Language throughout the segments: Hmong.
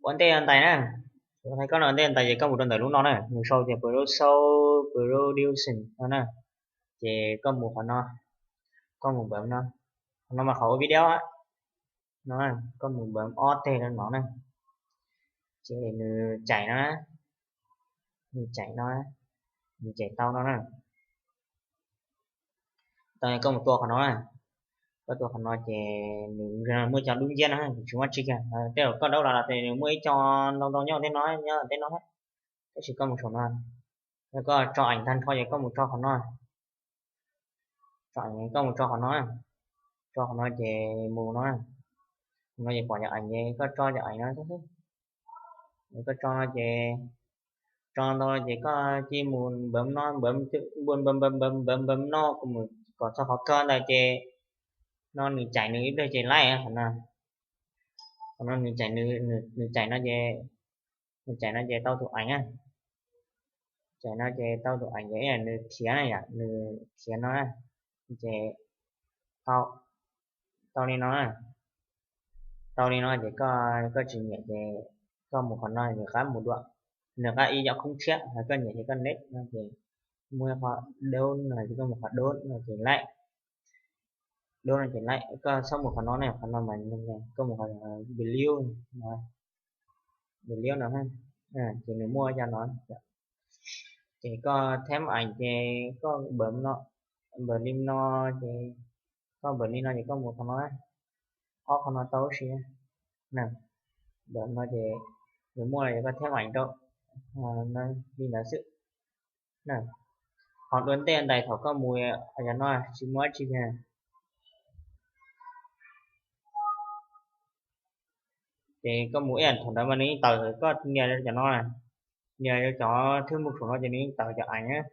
Ua ntej ntais na, thaij koj no ua ntej ntais ces koj mus rau ntawm lub no na, nws sau tias Pro Sound Production no na, ces koj mus qhov no, koj mus npawm no, qhov no mas qhov ua video no, koj mus npawm ob teg rau no na, ces nws caim no na, nws caim no, nws caim tau no na. Tau koj mus tua qhov no na, koj tua qhov no ces nws muaj cov dub nciab no, tsis muaj tsi kiag. Tej zaum koj daub los los ces nws muaj ib co ntau ntau nyob tej no, nyob tej no, tab sis koj mus saum no, yog koj tso eev tag nrho ces koj mus tso qhov no, tso eev koj mus tso qhov no, tso qhov no ces mus no, mus no ces pom cov eev ces koj tso cov eev no xwb. Koj tso no ces, tso ntau ces koj cia li mus npawm no, npawm npawm npawm npawm npawm npawm no, kom txog qhov kawg ntawd ces no nws caim nws ib pliag ces laij qhov no, qhov no nws caim, nws caim no ces, nws caim no ces tau tus eev na, caim no ces tau tus eev ces nws khiav na yom, nws khiav no na, ces tau, tau li no na, tau li no ces koj, koj tsis nyiam ces koj mus qhov no nws qab mus dua, nws qab ib yam khoob tshiab, koj nyiam ces koj next no ces muaj qhov done no ces koj mus qhov done no ces laij, done no ces laij, koj txhob mus qhov no ne, qhov no mas koj mus qhov blue no, blue no, ces nws muaj cov no. Ces koj theb eev ces koj npawm no, npawm li no ces, koj npawm li no ces koj mus qhov no, ob qhov no tau si na, npawm no ces nws muaj ces koj theb eev rau, li ntawd xwb. Qhov dua ntej ntais thaum koj mus, yog no tsis muaj dab tsi kiag. Ces koj mus ib yam thaum ntawd mas nws yeej tawm koj nias cov no, nias cov thwb mus saum no ces nws yeej tawm cov eev,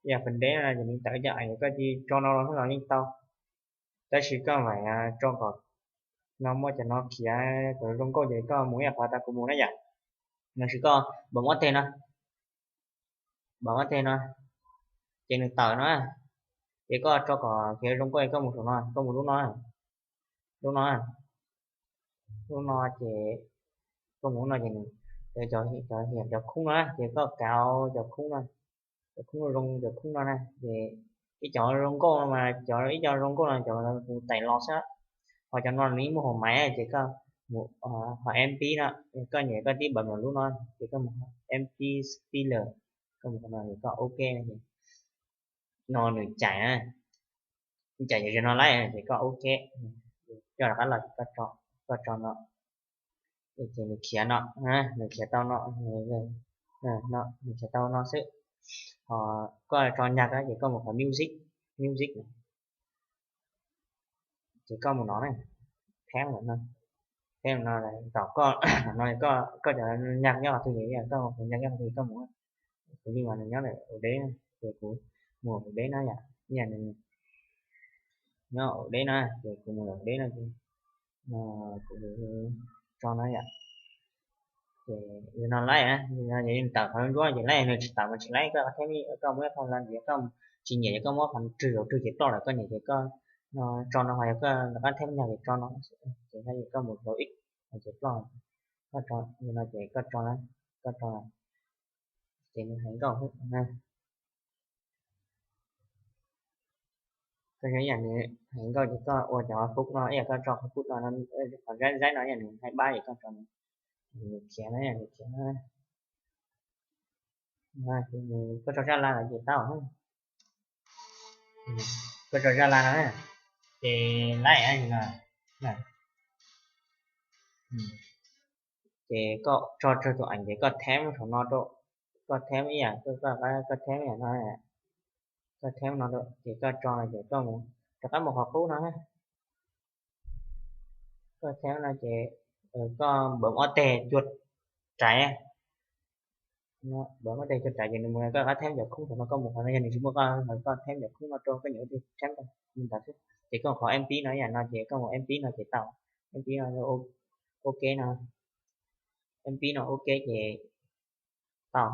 ib yam feem deb no ces nws tawm cov eev, koj cia li tso no los xwb los yeej tau. Tab sis koj mam tso kom no muaj cov no khiav kom zoo nkauj ces koj mus ib yam qhov tas kuv mus na yom. Los sis koj npawm ob teg no, npawm ob teg no, ces nws tawm no, ces koj tso kom khiav zoo nkauj koj mus saum no, koj mus lub no, lub no, lub no ces koj mus lub no ces nws, cov, cov hiam cov khoob no ces koj kauv cov khoob no, cov khoob zoo, cov khoob no na ces ib cov zoo nkauj no mas cov, ib co zoo nkauj no cov kuv tais los xwb. Ho cov no nws yeej muaj hauv maiv ces koj mus qhov M P no, koj nyiam koj tib npawm mus lub no ces koj mus qhov M P Splitter, koj mus qhov no ces koj OK no ces no nws caim na, nws caim ces no laij ces koj OK, coj rov qab los ces koj tso no, ces nws khiav no, nws khiav tau no, nws khiav tau no xwb. Ho koj tso nyag ces koj mus qhov music, music, ces koj mus no ne, theb no, theb no, tom koj no, koj cov nyag nyob qhov twg ces koj mus qhov nyag nyob qhov twg koj mus. Kuv li mas nws nyob ntawm ua deb na, ces kuv mus ua deb na yom, ib yam nws nyob ua deb na ces kuv mus ua deb na ces kuv tso no yom. Ces no laij na, no ces nws tawm qhov ntsuab ces laij, nws tsis tawm mas tsis laij, koj theb, koj muab qhov no ces koj tsis nyiam ces koj muab qhov rwg, rwg ces ploj lawm, koj nyiam ces koj tso no, ho yog koj rov qab theb nyag ces tso no, ces koj mus rau ib ces ploj, koj tso no ces koj tso, koj tso ces nws hais nkauj xwb na. Koj yog ib yam nws hais nkauj ces koj ua cov hub no, ib yam koj tso qhov hub no, qhov zaib zaib no ib yam nws hais pab ces koj tso no, nws khiav no, nws khiav no, koj tso zaj laj no ces tau. Koj tso zaj laj no ces laij no, ces koj tso tsawg tus eev ces koj theb saum no rau, koj theb ib yam, koj theb ib yam no, koj theb no rau ces koj tso no ces koj mus rov qab mus qhov qub no, koj theb no ces koj npawm ob teg cuag rais, npawm ob teg cuag rais ces nws mus, koj rov qab theb cov khoob saum no, koj mus qhov no yog nws tsis muaj, koj theb cov khoob no rau, koj nyiam ua twg theb rau li ntawd xwb. Ces koj qhov M P no ib yam no ces koj mus M P no ces tau, M P no OK no, M P no OK ces tau,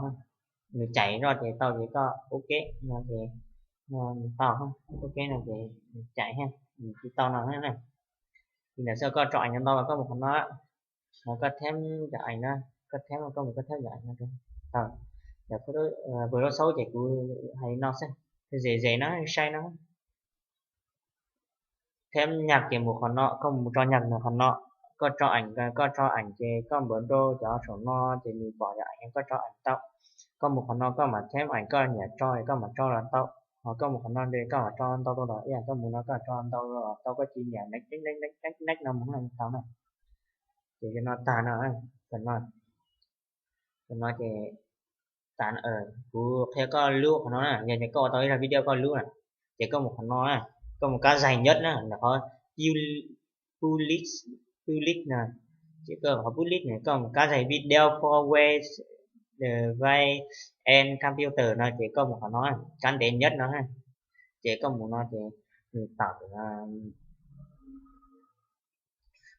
nws caim zoj ces tau ces koj OK no ces tau, OK no ces nws caim, nws tsis tau no na. Li ntawd xwb, koj tso eev ntau los koj mus qhov no, Koj theb cov ees na, koj theb, koj mus koj theb cov ees no. Tau, cov Photoshop ces kuv hais no xwb, ze ze no saib no. Theb nyaj ces mus qhov no, koj mus tso nyaj mus qhov no. Koj tso ees, koj tso ees ces koj npawm rau cov saum no ces nws pom cov ees koj tso ees tau. Koj mus qhov no koj mam theb ees, koj nyiam tso koj mam tso los tau. Ho koj mus qhov no ces koj mam tso ntau los ib yam, koj mus no koj tso ntau los tau, koj cia li nias next next next next no mus tau na. Ces yog no tag no, tam no, tam no ces tas. Kuv qhia koj lub qhov no na, yog tias koj ua tau ib zaj video koj lub na, ces koj mus qhov no na, koj mus kab zaig nhất na, ntawm qhov public, public na, ces koj qhov public na koj mus kab zaig video for web device and computer no ces koj mus qhov no, kab ntev nhất no, ces koj mus no ces nws tawm,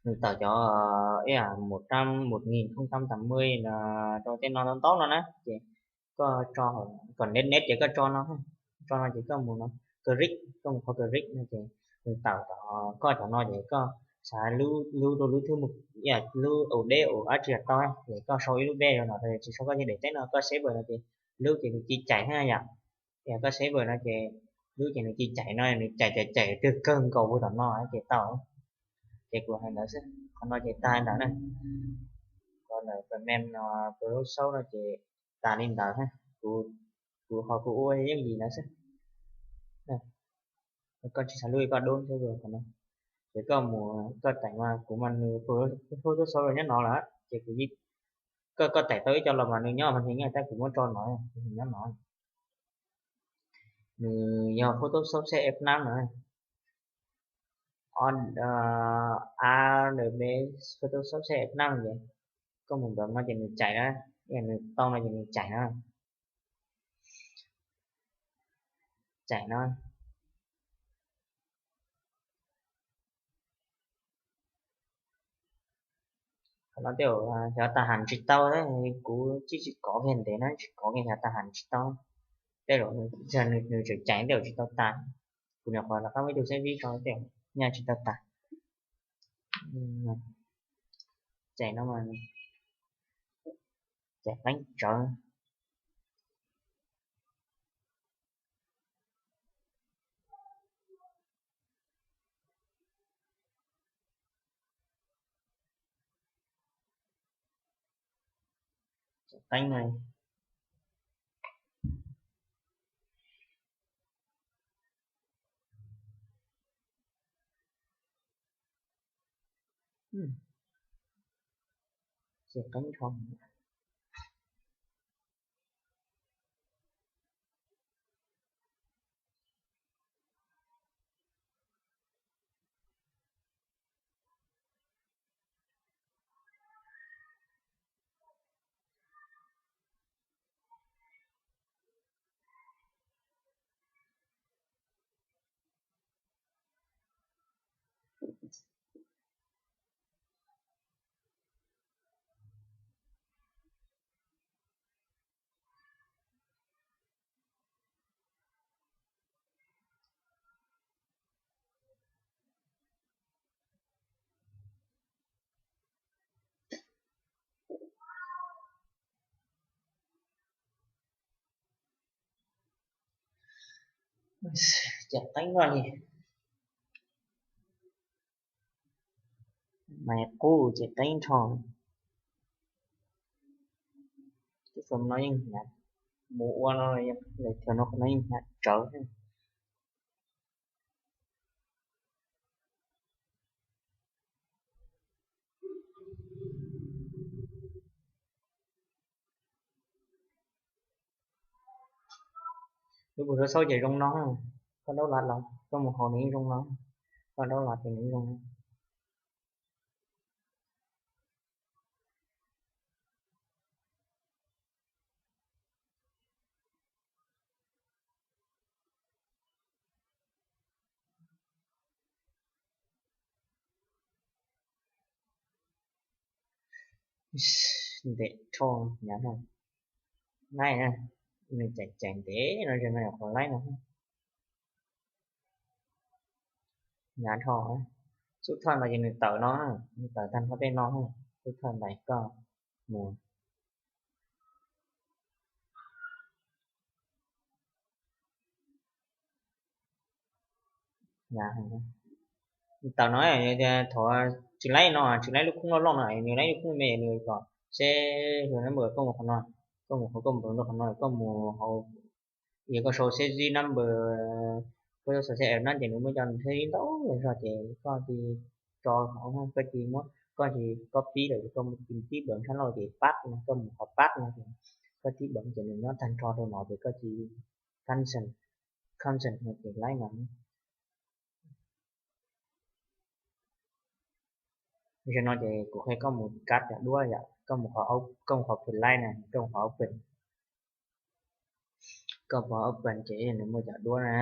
nws tawm cov ib yam một trăm, một nghìn không trăm tám mươi no, rau tej no ntau ntau no na, ces koj tso, kom ntev ntev ces koj tso no, tso no ces koj mus no, click, koj mus qhov click no ces nws tawm tom koj cov no ces koj xav lub, lub rau lub thwb mus, ib yam lub ua deb ua dab tsi tau, ces koj sau ib lub deb rau no, tsis sau koj nyias daim teb no koj save no ces lub ces nws cia li cais thiab yom. Yog koj save no ces lub ces nws cia li cais no, nws cais cais cais twg kawg nkaus ua tom no ces tau. Ces kuv hais ntawd xwb, qhov no ces tag ntawd na. Qhov ntawm phần mềm no, Photoshop no ces tas li ntawd. Kuv, kuv ho kuv ua yooj yim ntawd xwb. Koj tsis xav lub koj dub thiab, ces koj mus koj taim mas kuv mas nws Photoshop nyob no lawm ces kuv, koj, koj taim tau ib co los mas nws nyob mas nws nyob, tab kuv muab tso no, nws nyob no. Nws yog Photoshop C F năm no. Adobe Photoshop C F năm ces koj mus npam no ces nws cais na, nws tau no ces nws cais na. Cais no. Qhov no tej zaum xyov tas ham tsis tau, kuv tsis, tsis kov kiag ntev na, tsis kov kiag xyov tas ham tsis tau. Tej zaum nws, nws tseem cais tej zaum tsis tau tas. Kuv nyuam qhuav rov qab muab ib tug xeeb vib tso tej zaum nyaj tsis tau tas. Cais no mas cais qeeb tsawv. Cais qeeb no. Cais qeeb nrho. Cais qeeb vaj li. Mas qub ces qeeb nrho. Tej zaum no yeej hnyav, mus ua no, lawv tias no qhov no yeej hnyav tsawv. Lub Photoshop ces zoo no, koj download los koj mus haus nws yeej zoo no, koj download los ces nws yeej zoo no. Ntev rho hnyav no. Laib na, nws cais cais ntev no ces no yog qhov laib no. Hnyav rho. Xub thawj no ces nws tawm no, nws tawm tag nrho tej no. Lub thawj ntais koj mus tawm no, thaum tsis laib no, tsis laib lub khoob loj loj no, nws laib lub khoob me nws kom seb, koj mus qhov no, koj mus qhov, koj mus rau qhov no, koj mus hauv, yog koj sau save number, koj sau save app no ces nws muaj cov save ntau zog ces koj cia li tso hauv, koj cia li muab, koj cia li copy lawm koj mus tib npam sab laug ces paste no, koj mus qhov paste no, koj tib npam ces nws nyob tag nrho rau no ces koj cia li cancel, cancel no ces laib no. Tam sim no ces kuv qhia koj mus kav cov duab yom, koj mus qhov, koj mus qhov play na, koj mus qhov open, koj mus qhov open ces nws muaj cov duab na,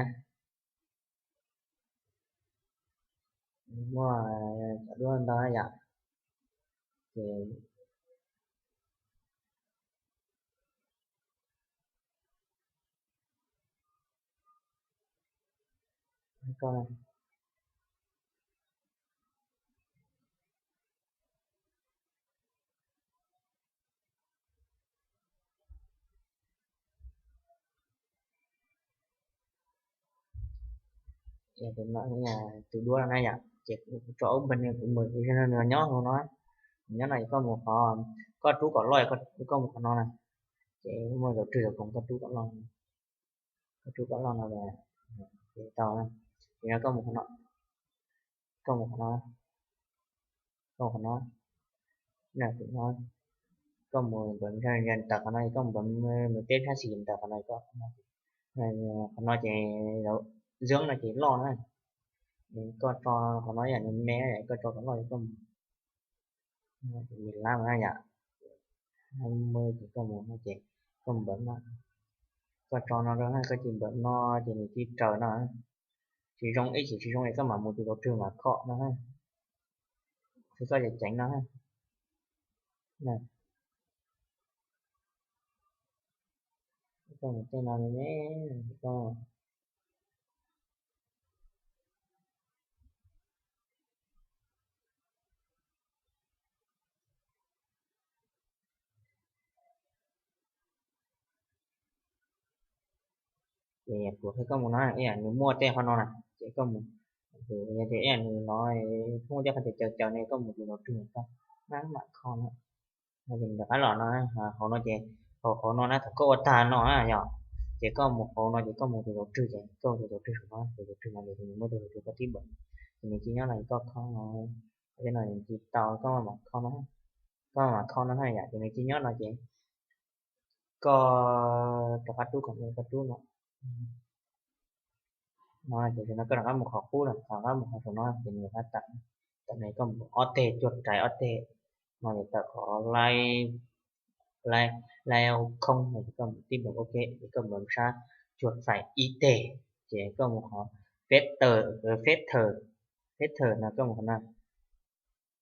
muaj cov duab ntau yom, ces tus duab na yom, ces kuv tso open, kuv mus nws nyob hauv no, nyob no ces koj mus qhov, koj rub kom loj, koj mus qhov no na, ces muaj zaum twg zaum koom koj rub kom loj, koj rub kom loj no, ces tau. Ces no koj mus qhov no, koj mus qhov no, koj mus qhov no, koj mus npam ntawm qhov no, koj mus npam mus teb sab xis ntawm qhov no, qhov no ces zoo no ces loj na, koj tso qhov no yam nws me, koj tso kom loj, koj mus lab yom, ces koj mus no ces koj mus npam no, koj tso no rau na, koj cia li npam no ces nws cia li raws no. Tsis zoo ib chim tsis zoo es koj mam mus tus dau rwg mam khom no, koj ceev ceev no. Koj mus tej no ne, koj Ces kuv qhia koj mus no, ib yam nws muaj tej qhov no na, ces koj mus, yog tias ib yam nws no, muaj tej qhov caws caws ne, koj mus tus dau rwg koj mam khom no. Ces nws rov qab los no, hauv no ces, hauv hauv no na, thaum koj ua tag no na yom, ces koj mus hauv no ces koj mus tus dau rwg, ces koj tus dau rwg saum no, tus dau rwg no ces nws muaj tus dau rwg koj tib npam, ces nws cia li nyob no ces koj khom no, qhov no nws cia li tau, koj mam khom no, koj mam khom no na yom, ces nws cia li nyob no ces koj rov qab rub kom, koj rub no. No ces no koj rov qab mus qhov qub no, rov qab mus qhov saum no ces nws rov qab tawm, tawm no koj mus ob teg, cuag rais ob teg, no ces tawm qhov laib, laib khoob no ces koj mus tib npam ok, ces koj mus sab cuag faim ib teg, ces koj mus qhov filter, filter, filter no koj mus qhov no,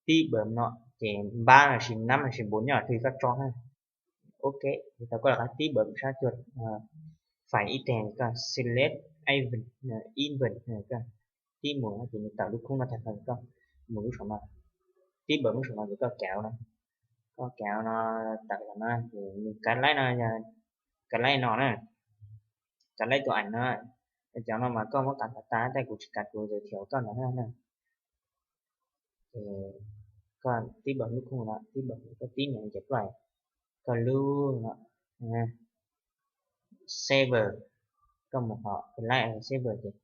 tib npam no ces npab los sis nab los sis npum nyob twg koj tso na. Ok, ces tau koj rov qab tib npam sab cuag faim ib teg, koj select event, event, koj tib mus no ces nws tawm lub khoob no tag nrho, koj mus lub saum no, tib npam lub saum no ces koj kav no, koj kav no tawm los no ces nws kav laib no, kav laib no na, kav laib tus aim no. Cov no mas koj muab kav tas tas, tej kuv tsis kav, kuv tsuas qhia koj ntawd na. Ces koj tib npam lub khoob no, tib npam, koj tib npam ces play, koj lub no, save, koj mus qhov laib save ces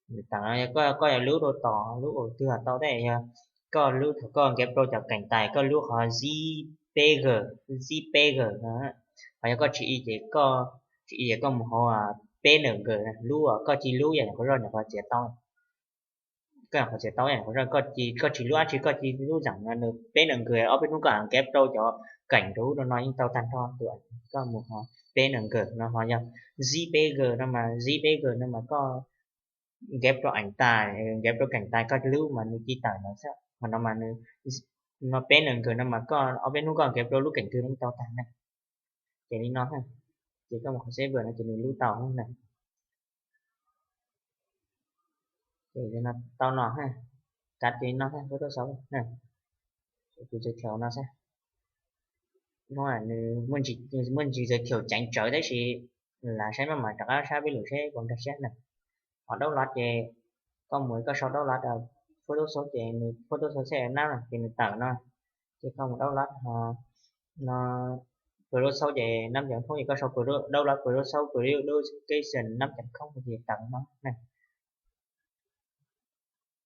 nws tawm no, koj yuav lub rau tom lub ua twg tau thiab, yog koj lub thaum koj nkag rau cov keem tais koj lub qhov JPG, JPG no, ho yog koj tsis ib ces koj, tsis ib ces koj mus hauv PNG, lub koj cia li lub yam nyuam qhuav zoj nyuam qhuav txiav tau, koj nyuam qhuav txiav tau yam nyuam qhuav zoj, koj tsis lub dab tsi, koj cia li lub zeem no nws PNG, ob peb hnub koj nkag rau cov keem rau ub rau no yeej tau tag nrho. Tus koj mus hauv PNG no, ho yog JPG no mas, JPG no mas koj nkag rau eem tais, nkag rau keem tais koj lub mas nws cia li tawm ntawd xwb. Ho no mas nws, no PNG no mas koj ob peb hnub koj nkag rau lub keem twg yeej tau tag na. Ces li no, ces koj mus qhov save no ces nws lub tau na. Ces no tau no, kav ces li no, photoshop, kuv tsuas qhia no xwb. Hnub nws muaj ntsis giới thiệu ceev tsawv tab sis lam saib maj mam rov qab saib peb lus seb puas nkag siab na. Ho download ces koj mus koj sau download Photoshop ces nws Photoshop xab nab ces nws tawm no. Ces koj mus download ho no Photoshop ces nab cov thoob ces koj sau download Photoshop Production nab cov thoob ces tawm no na.